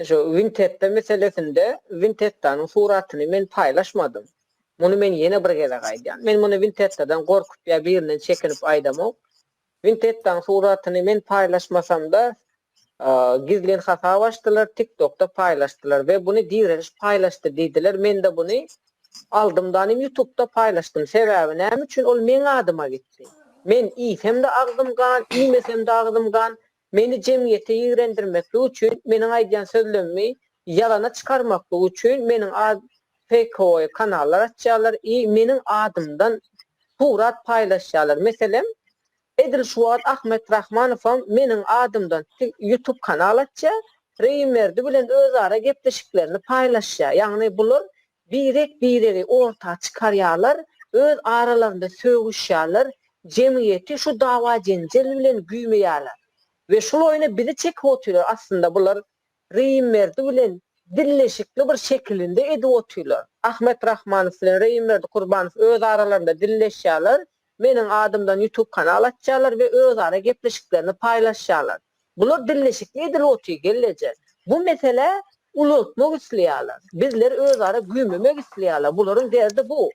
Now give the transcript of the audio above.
Şu Wintetta meselesinde Wintettanyň suratyny men paýlaşmadym. Muny men ýene bir gezek aýdýan. Men muny Wintettadan gorkup ýa birinden çekinip aýdamok. Wintettaň suratyny men paýlaşmasamda gizlin hasap açdylar, TikTokda paýlaşdylar we buny Direliş paýlaşdy diýdiler. Mende buny aldym danym ýutubda paýlaşdym. Sebäbi näme üçin ol meň adyma gitdi. Men iýsemde agzym gan, iýmesemde agzym gan. Meni jemgyýete ýigrendirmeklik üçin, meniň aýdýan sözlemimi ýalana çykarmaklyk üçin meniň ad feýkowoý kanallar açýarlar i meniň adymdan surat paýlaşýarlar. Meselem, edil şu wagt Ahmet Rahmanowam meniň adymdan ýutub kanal açýar, Reýimberdi bilen özara gepleşiklerini paýlaşýar. Ýagny bular birek-biregi orta çykarýarlar, öz aralarynda sögüşýärler, jemgyýeti şu dawa-jenjel bilen güýmeýärler. We şul oýna bizi çekip otyrlar, aslynda bular Reýimberdi bilen dilleşikli bir şekilinde edip otyrlar. Ahmet Rahmanow bilen Reýimberdi Kurbanow öz aralarynda dilleşýärler, meniň adymdan ýutub kanal açýarlar we özara gepleşiklerini paýlaşýarlar. Bular dilleşikli edilip otyr gelneje. Bu meselä ulaltmak isleýärler. Bizleri özara güýmemek isleýärler. Bularyň derdi bu.